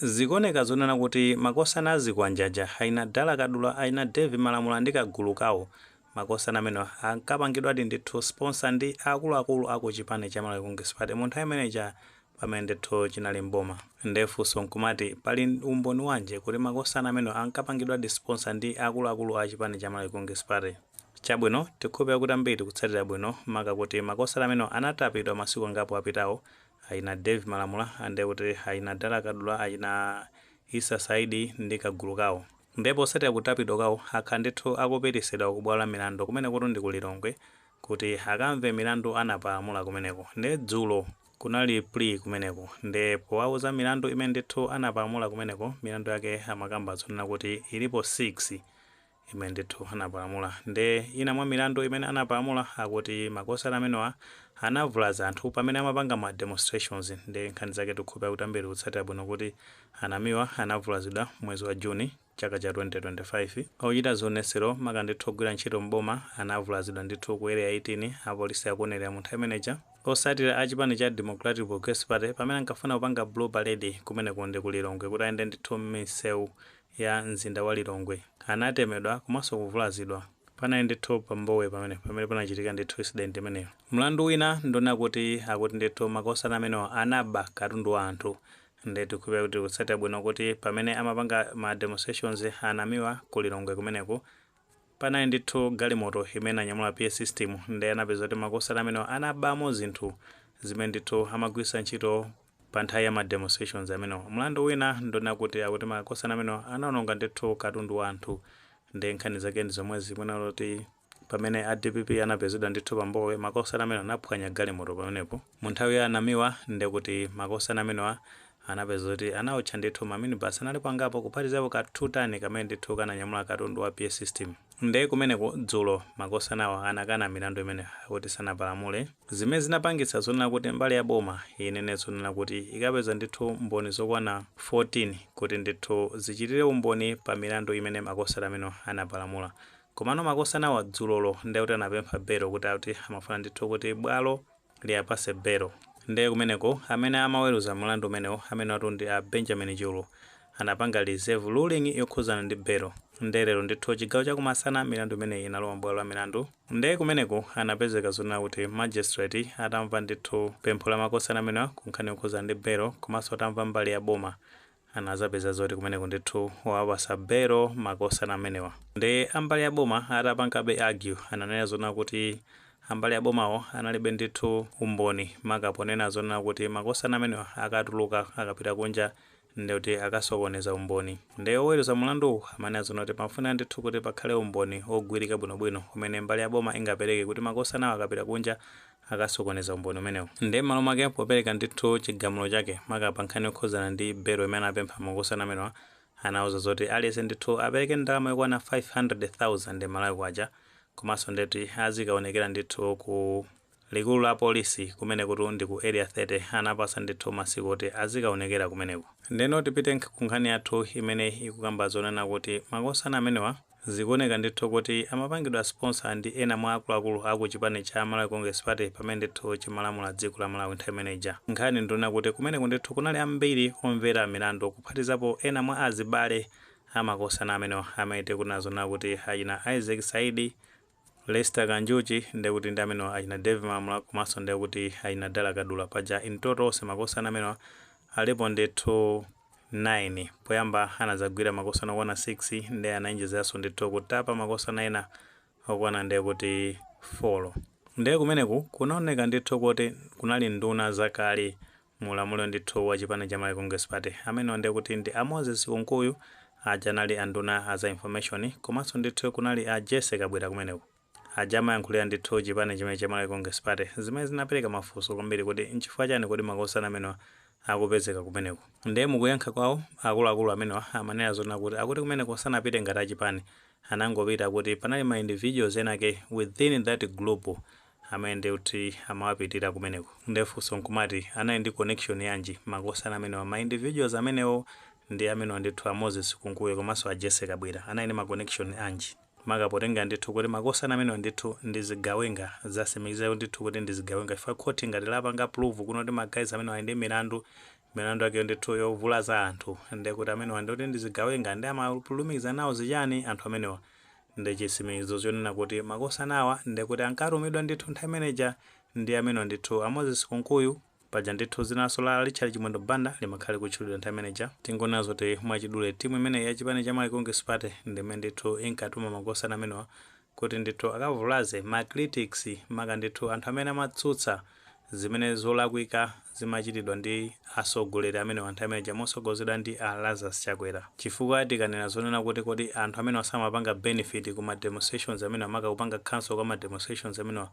Zikuoneka zonena kuti makosana azikwanje aja, aina Dala Kadula, aina Dave Malamula ndi kagulu kawo, makosana amenewa ankapangidwadi ndithu sponsor ndi akuluakulu aku chipani cha Malawi Congress Party mu nthawi imeneja pamene ndithu chinali mboma. Ndefunso nkumati, pali umboni wanji kuti makosana amenewa ankapangidwadi sponsor ndi akuluakulu a chipani cha Malawi Congress Party? Chabwino, tikhulupirira kuti ambiri kutsatira bwino, maka kuti makosana amenewa anatapidwa masiku angapo apitawo, aina Dave Malamula, ande kuti aina Dala Kadula, aina Isa Saidi ndi kagulu kawo. Ndipo potsatira kutapidwa kwawo, akhala ndithu akupitisidwa ku bwalo la milandu kumene kuti ndi ku Lilongwe kuti akamve milandu anapalamula kumeneko. Nde dzulo kunali plea kumeneko, nde powauza milandu imene ndithu anapalamula kumeneko, milandu yake amakamba zonena kuti ilipo 6 imene ndithu anapalamula. Nde ina mwa milandu imene anapalamula, akuti makosana amenewa anavulaza anthu pamene amapanga ma demonstrations. Nde nkhani zake tikhulupirira kuti ambiri kutsatira bwino kuti anamiwa anavulazidwa mwezi wa Juni chaka cha 2025. Ochita zionesero, maka ndithu ogwira ntchito mboma, anavulazidwa ndithu ku Area 18, apolisi akuonera mu nthawi imeneja. Osatira a chipani cha Democratic Progressive Party pamene ankafuna kupanga blue parade kumeneko ndi ku Lilongwe, kuti ayende ndithu m'misewu ya mzinda wa Lilongwe, anatemedwa komanso kuvulazidwa. Panali ndithu pambowe pamene panachitika ndithu incident imeneyo. Mlandu wina ndona kuti akuti ndithu makosana amenewa anaba katundu wa anthu. Nde tikhulupirira kuti kutsatira bwino kuti pamene amapanga ma demonstrations anamiwa ku Lilongwe kumeneko, panali ndithu galimoto imene anyamula PA system. Nde anapeza kuti makosana amenewa anabamo zinthu zimene ndithu amagwiritsa ntchito pa nthawi ya ma demonstrations amenewa. Mlandu wina ndona kuti akuti makosana amenewa anaononga ndithu katundu wa anthu. Nde nkhani zake ndi zomwe zikunena kuti pamene a DPP anapezedwa ndithu pambowe, makosana amenewa anaphwanya galimoto pamenepo mu nthawi ya anamiwa. Nde kuti makosana amenewa anapeza kuti anawotcha ndithu ma minibus analipo angapo, kuphatizapo ka 2 tani kamene ndithu kananyamula katundu wa PA system. Nde kumeneko dzulo makosanawa anakana milandu imene akuti sanapalamule, zimene zinapangitsa zonena kuti mbali ya boma inene zonena kuti ikapeza ndithu mboni zokwana 14 kuti ndithu zichitire umboni pa milandu imene makosana amene anapalamula. Komano makosanawa dzulolo nde kuti anapempha belo, kuti akuti amafuna ndithu kuti bwalo liyapase belo. Nde kumeneko amene amaweruza mlandu umenewo, amene watu ndi a Benjamin Chulu, anapanga reserve ruling yokhuzana ndi belo. Nde lero ndithu chigawo chakumasana milandu imeneyi inalowa m'bwalo la milandu. Nde kumeneko anapezeka zonena kuti magistrate atamva ndithu pempho la makosana amenewa ku nkhani yokhuzana ndi belo, komanso atamva mbali ya boma, anazapeza zoti kumeneko ndithu wawapasa belo makosana amenewa. Nde ambali ya boma atapangabe argue, ananena zonena kuti ambali ya bomawo analibe ndithu umboni, maka ponena zonena kuti makosana amenewa akatuluka akapita kunja ndekuti akasokoneza umboni. Nde oweruza mlanduwu amanena zonena kuti pamafuna ndithu kuti pakhale umboni ogwirika bwinobwino umene mbali ya boma ingapereke kuti makosanawo akapita kunja akasokoneza umboni umenewu. Nde m'malo mwake popereka ndithu chigamulo chake, maka pa nkhani yokhuzana ndi belo imene anapempha makosana amenewa, anawuza zoti aliyense ndithu apereke ndalama yokwana 500,000 Malawi kwacha, komanso ndeti azikaonekera ndithu ku likulu la polisi kumene kuti ndi ku Area 30. Anapasa ndithu masiku kuti azikaonekera kumeneko. Ndeno tipite ku nkhani yathu imene ikukamba zonena kuti makosana amenewa zikuoneka ndithu kuti amapangidwa sponsor ndi ena mwa akuluakulu aku chipani cha Malawi Congress Party pamene ndithu chimalamula dziko la Malawi nthawi imeneja. Nkhani ndionena kuti kumeneko ndithu kunali ambiri omvera milandu, kuphatizapo ena mwa azibale amakosana amenewa, amene tikunena zonena kuti achina Isaac Saidi, Lester Kanjuchi, ndekuti ndi amenewa achina Dave Malamula, komanso ndekuti achina Dala Kadula. Paja in total onse makosana amenewa alipo ndithu 9. Poyamba anazagwira makosana okwana 6, ndi anainjezeranso ndithu kutapa makosana ena okwana ndekuti 4. Ndiye kumeneku kunaoneka ndithu kuti kunali nduna zakale mulamuliro ndithu wa chipani cha Malawi Congress Party, amenewa ndekuti ndi a Moses Kunkuyu, aja anali anduna a za information, komanso ndithu kunali a Jesse Kabwera kumeneko, aja amayankhulira ndithu chipani chimene cha Malawi Congress Party, zimene zinapereka mafunso kwambiri kuti nchifukwa chani kuti makosana amenewa akupezeka kumeneko. Ndiye mukuyankha kwawo, akuluakulu amenewa amanena zonena kuti akuti kumeneko sanapite ngati achipani, anangopita kuti panali ma individuals enake within that group amene ndikuti amawapitira kumeneko. Ndefunso nkumati, anali ndi connection yanji makosana amenewa, ma individuals amenewo ndi amenewa ndithu a Moses Kunkuyu komanso a Jesse Kabwera, anali ndi ma connection anji, maka potenga ndithu kuti makosana amenewa ndithu ndi zigawenga? Zasimikiza ndithu kuti ndi zigawenga, chifukwa khoti ngati lapanga prove kuno kuti ma guys amenewa ali ndi milandu. Milandu yake ndithu yovulaza anthu, ndekuti amenewa ndikuti ndizigawenga ndi amapulumikiza nawo zichani anthu amenewa. Ndi chitsimikizo chonena kuti makosanawa ndekuti ankatumidwa ndithu nthawi imeneja ndi amenewa ndithu a Moses Kunkuyu. Paja ndithu zinanso la Richard Chimwendo Banda limakhale kutchulidwa nthawi imeneja. Tingonena zoti mwachidule, timu imeneyi ya chipani cha Malawi Congress Party ndimene ndithu inkatuma makosana amenewa kuti ndithu akavulaze ma critics, maka ndithu anthu amene amatsutsa zimene zolakwika zimachitidwa ndi atsogoleri amenewa nthawi imeneja, mosogozedwa ndi a Lazarus Chakwera. Chifukwa tikanena zonena kuti kodi anthu amene samapanga benefit ku ma demonstrations amene maka kupanga cancel kwa ma demonstrations amenewa,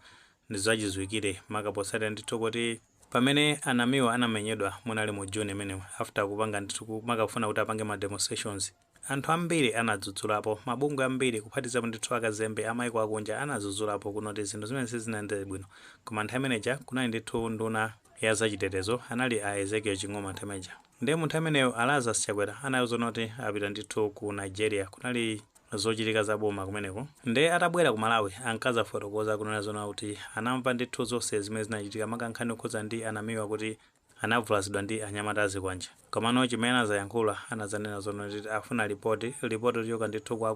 ndi zachidziwikire, maka potsatira ndithu kuti pamene anamiwa anamenyedwa munali mu June imenewa, after kupanga ndithu maka kufuna kuti apange ma demonstrations, anthu ambiri anadzudzulapo, mabungwe ambiri kuphatizapo ndithu akazembe amayiko akunja anadzudzulapo kunoti zinthu zimene sizinayende bwino. Koma nthawi imeneja kunali ndithu nduna ya zachitetezo anali a Ezekiel Ching'oma nthawi imeneja. Ndiye munthu ameneyo a Lazarus Chakwera anayozona kuti apita ndithu ku Nigeria, kunali zochitika za boma kumeneko. Ndiye atabwera ku Malawi ankazafotokoza kunena zona kuti anamva ndithu zonse zimene zinachitika, maka nkhani yokhudza ndi anamiwa kuti anavulazidwa ndi anyamata azikwanje. Komano chimene anazayankhula, anazanena zona kuti afuna ripoti, ripoti yochoka ndithu kwa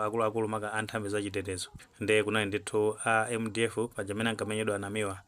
akuluakulu maka anthambi zachitetezo. Ndiye kunali ndithu a MDF paja amene ankamenyedwa anamiwa,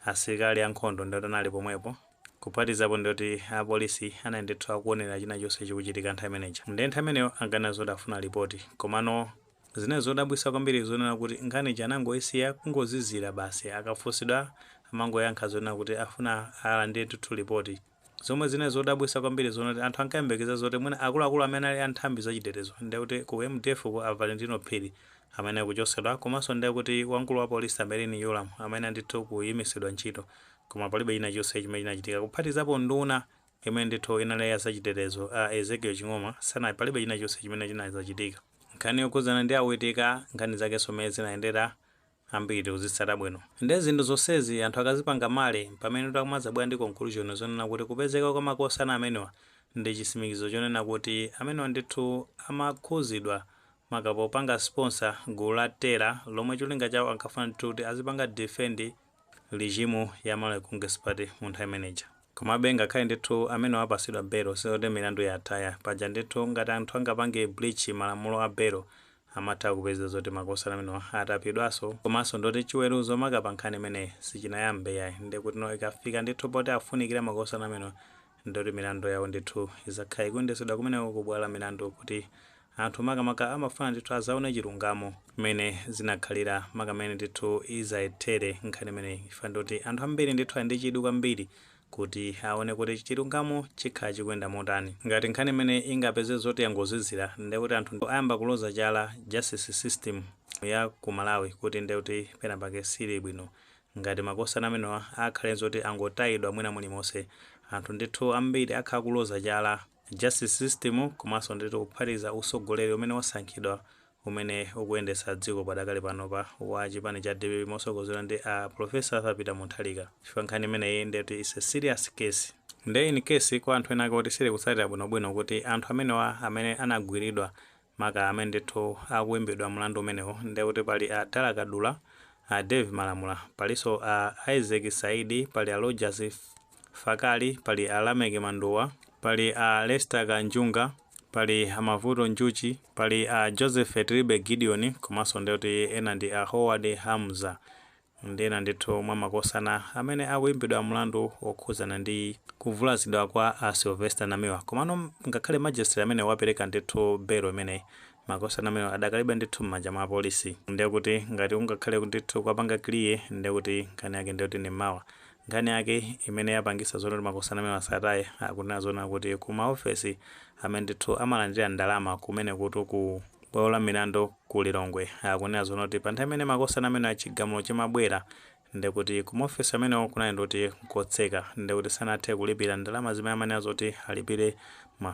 asilikali ankhondo ndiyoti anali pomwepo, kuphatizapo ndiyoti apolisi anali ndithu akuonera china chonse chikuchitika nthawi imeneja. Ndiye nthawi imeneyo ankanena zoti afuna ripoti. Komano zimene zodabwitsa kwambiri zonena kuti nkhani anangoyisiya kungozizira basi, akafunsidwa amangoyankha zonena kuti afuna alandire ndithu ripoti, zomwe zine zodabwitsa kwambiri zonoti anthu ankayembekeza zoti mwina akuluakulu amene ali anthambi zachitetezo, ndiye kuti ku MDF ku a Valentino Phiri amene akuchosedwa, komanso ndiye kuti wamkulu wa polisi a Merlyne Yolamu amene ndithu kuyimisidwa ntchito. Koma palibe china chonse chimene chinachitika, kuphatizapo nduna imene ndithu inali ya zachitetezo a Ezekiel Ching'oma sana, palibe china chonse chimene chinazachitika. Nkhani yokhudzana ndi awitika, nkhani zakenso mmene zinayendera ambiri kuzitsata bwino. Ndi zinthu zonsezi anthu akazipanga male, pamene takumazabwera ndi conclusion zonena kuti kupezeka kwa makosana amenewa ndi chitsimikizo chonena kuti amenewa ndithu amakhuzidwa maka popanga sponsor gulu la terror, lomwe cholinga chawo ankafuna ndithu kuti azipanga defend regime ya Malawi Congress Party mu nthawi imeneja. Komabe ngakhale ndithu amene wapasidwa belo, sikuti milandu yataya. Paja ndithu ngati anthu angapange breach malamulo a belo, amatha kupeza zoti makosana amenewa atapidwanso. Komanso ndoti chiweruzo maka pa nkhani imeneyi sichinayambe yayi. Ndikuti no ikafika ndithu poti afunikira makosana amenewa, ndoti milandu yawo ndithu izakhala ikuyendetsedwa kumeneko kubwalo milandu, kuti anthu makamaka amafuna ndithu azaone chilungamo mmene zinakhalira, maka mmene ndithu izayethere nkhani imeneyi. Ifa ndoti anthu ambiri ndithu ali ndi chidwi kwambiri kuti aone kuti chilungamo chikhala chikuyenda motani. Ngati nkhani imene ingapeze zoti yangozizira, ndekuti anthu ayamba kuloza chala justice system ya ku Malawi kuti ndekuti penapake sili bwino. Ngati makosana amenewa akhale zoti angotayidwa mwina mulimonse, anthu ndithu ambiri akhala kuloza chala justice system, komanso ndithu kuphatikiza usogoleri umene wasankhidwa umene ukuyendetsa dziko padakali panopa wa chipani cha DPP mosogozedwa ndi a Professor Arthur Peter Mutharika, chifukwa nkhani imeneyi ndekuti is a serious case. Nde in case kwa anthu ena ake kuti sili kutsatira bwinobwino kuti anthu amenewa amene anagwiridwa, maka amene ndithu akuimbidwa mlandu umenewo, ndekuti pali a Dala Kadula, a Dave Malamula, palinso a Isaac Saidi, pali a Rogers Fakali, pali a Lamek Manduwa, pali a Lester Kanjunga, pali a Mavuto Njuchi, pali a Joseph Tribe Gideon, komanso ndekuti ena ndi a Howard Hamza, ndi ena ndithu mwa makosana amene akuimbidwa mlandu wokhuzana ndi kuvulazidwa kwa a Sylvester Namiwa. Komano ngakhale magistrate amene wapereka ndithu belo imeneyi, makosana amene adakalibe ndithu m'manja mwa apolisi. Ndiye kuti ngati ungakhale ndithu kwapanga clear, ndiye kuti nkhani yake ndiye kuti ni mawa. Nkhani yake imene yapangisa zoti makosana amene asataye, akunena zona kuti ku maofesi amene ndithu amalandira ndalama kumene kuti ku bwalo la milandu ku Lilongwe, akunena zona kuti pa nthawi imene makosana amene achigamulo chimabwera, ndekuti ku maofesi amenewo kunali ndoti kotseka, ndekuti sanathe kulipira ndalama zimene amanena zoti alipire ma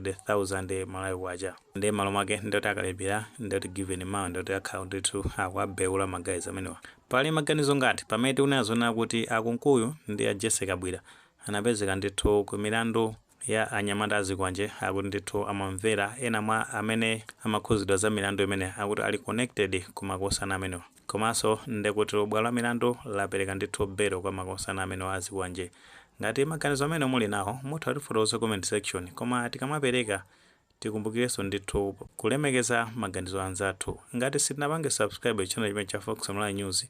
500,000 Malawi kwacha. Ndi malo mwake ndoti akalipira, ndoti given mawa ndoti akhala ndithu akuabeula ma guys amenewa. Pali maganizo ngati pamene tikunena zona kuti akunkuyu ndi a Jessica Bwira anapezeka ndithu ku milandu ya anyamata azikwanje, akuti ndithu amamvera ena mwa amene amakhuzidwa za milandu imene akuti ali connected ku makosana amenewa, komanso ndekuti bwalo la milandu lapereka ndithu belo kwa makosana amenewa azikwanje. Ngati maganizo amene muli nawo, mutha kutifotokoza comment section, koma tikamapereka tikumbukirenso ndithu kulemekeza maganizo anzathu. Ngati sitinapange subscribe channel chimene cha Fox Malawi News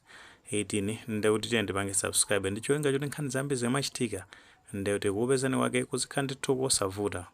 18, ndekuti tiye ndipange subscribe ndi cholinga choti nkhani zambiri zikamachitika, ndekuti kuupezani wake kuzikhala ndithu kosavuta.